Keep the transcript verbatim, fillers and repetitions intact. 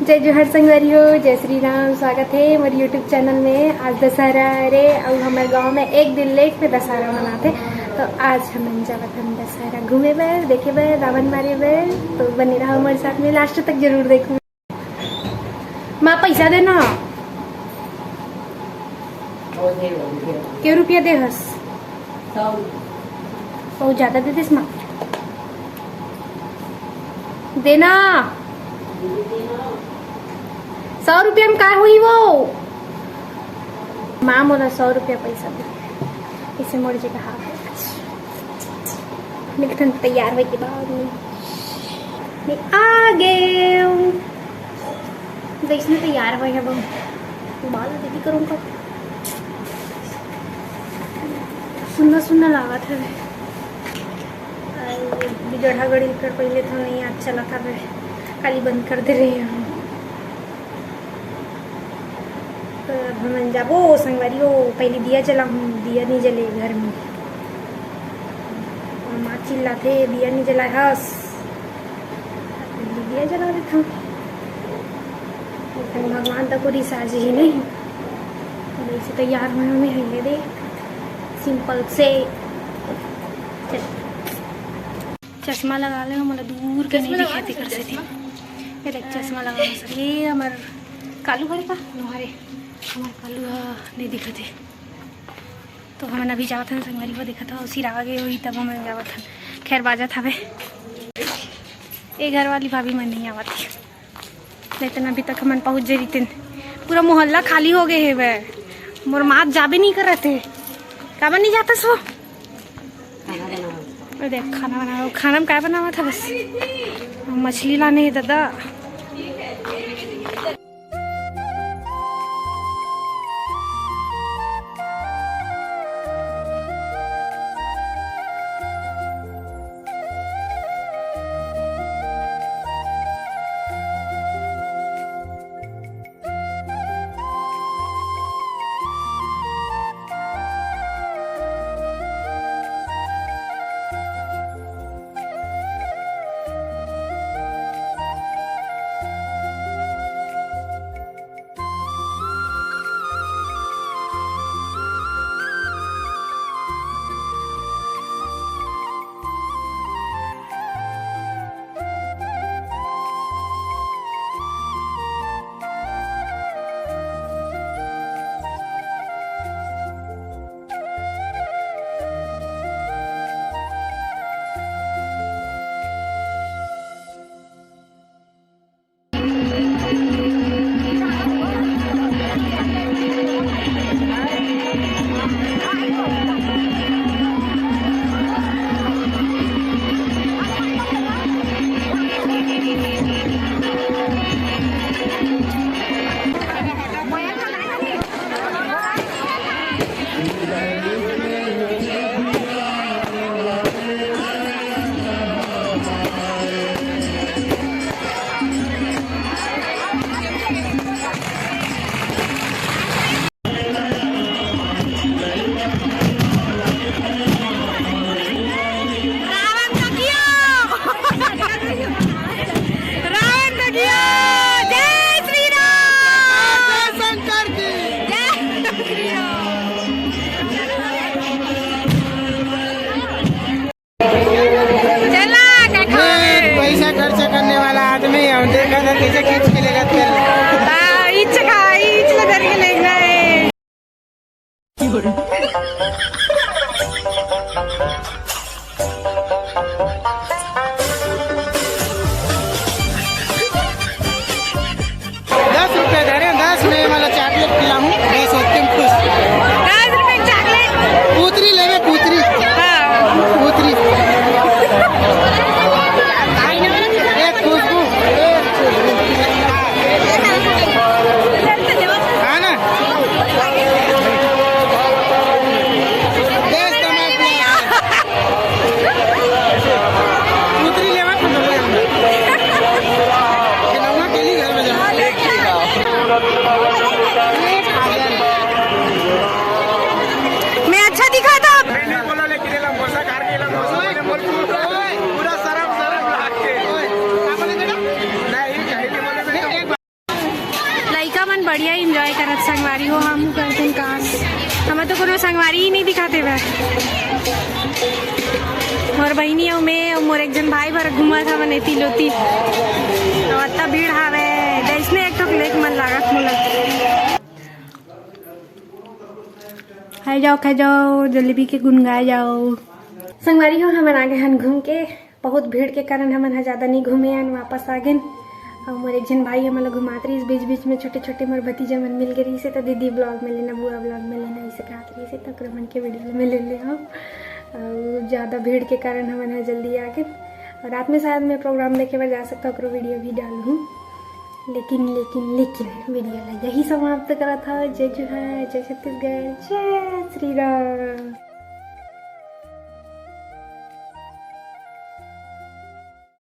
जय जोहार संगवारी हो, जय श्री राम। स्वागत हे मोर YouTube चैनल में। आज दशहरा हरे अउ हमर गांव में एक दिन लेट में दशहरा मनाथे, तो आज हमन जावत हन दशहरा घूमे बर, देखे बर, रावण मारे बर। तो बने रहा हमारे साथ में, लास्ट तक जरूर देखो। माँ, पैसा देना। के रुपया दे हस? बहुत ज्यादा दे देस माँ। देना। सौ रुपया में का हुई वो? माँ मोला सौ रुपया पैसा दे। इसे मोर जगह हाथ। मिलथन तैयार होए के बाद में। मैं आ गए हूँ। जैसने तैयार होए हबो, बाल दीदी करूँगा। सुंदर सुंदर लागत हवे। अउ बिगड़हा गड़ी कर पहले तो नहीं अच्छा लगता हवे, खाली बंद कर दे रहे हैं। तो अब हमन जाबो संगवारी हो, पहले दिया जलाहूँ, दिया नहीं जले घर में। और माँ चिल्लाथे, "दिया नहीं जलाए हस।" पहले दिया जला देता हूँ। लेकिन भगवान तक पूरी साज ही नहीं। वैसे तैयार हुए हमें है, ये दे सिंपल से। चल। चश्मा लगा ले, मोला दूर के नहीं दिखाई कर सकती। ये देख, चश्मा लगा सकती। ये हमर कालू हरे का? नो हरे। हमर कालू ह नहीं दिखत हे। तो हमन अभी जावत हन संगवारी हो, देखत हो, सिरा गे होही तब हमन जावत हन। खैर, बाजत हवे। ए घर वाली भाभी मन नहीं आवत हे, नहीं तो अभी तक हमन पहुँच जे रहितेन। पूरा मोहल्ला खाली हो गए हे बे। मोर मात जाबे नहीं करत हे। काबर नहीं जाता सो? अरे देख, खाना बनाओ। खाना में काय बनावा था बस? मछली लाने हे दादा। संगवारी हो, हम करथन कास। हमें तो कोनो संगवारी ही नहीं दिखाते बे। मोर बहिनी अउ मैं अउ मोर एक झन भाई बर घूमत हवन एती लोती। तो अत्ता भीड़ हावे, जैसने एक ठोक लेक मन लागत मोला। खाए जाओ, खाए जाओ, जलेबी के गुन गाए जाओ। संगवारी हो, हमन आ गए हन घूम के। बहुत भीड़ के कारण हमन ह ज्यादा नहीं घूमे हन, वापस आ गेन। अउ मोर एक झन भाई हमन ला घुमात रहिस, बीच बीच में छोटे छोटे मोर भतीजा मन मिल गए रहिस, तो दीदी ब्लॉग में लेना, बुआ ब्लॉग में लेना, ऐसे कहत रहिस, तो ओकरे मन के वीडियो में ले ले हव। अउ ज्यादा भीड़ के कारण हमन ह जल्दी आ गेन। अउ रात में शायद मैं प्रोग्राम देखे बर जा सकता, ओकरो वीडियो भी डालहूँ। लेकिन लेकिन लेकिन वीडियो ला यही समाप्त करत हव। जय जोहार, जय छत्तीसगढ़, जय श्री राम।